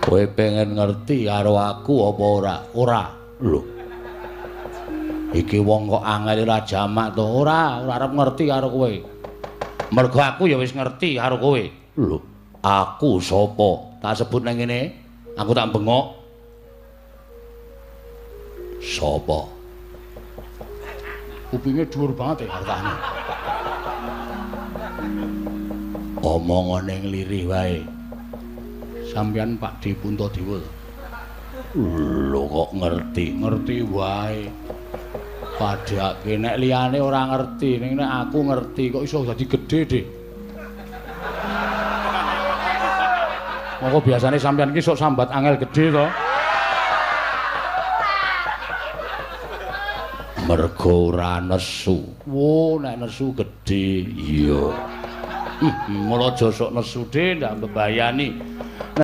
Kowe pengen ngerti karo aku apa ora? Ora. Lho. Iki wong kok angel ora jamak to? Ora, ora arep ngerti karo kowe. Mergo aku ya wis ngerti karo kowe. Lho, aku sapa? Tak sebut nang ngene. Aku tak bengok. Sapa? Kupinge dhuwur banget ya hartane. Omongane nglirih wae. Sampeyan Pak D Puntadewa. Lho kok ngerti? Ngerti wae. Padhake nek liyane ora ngerti, ning nek aku ngerti kok iso dadi gedhe, Dik. Monggo biasane sampeyan iki sok sambat angel gedhe to. Mergo ora nesu. Wo, nek nesu gedhe. Iya. Mula aja sok nesu, Dik, ndak mbebayani.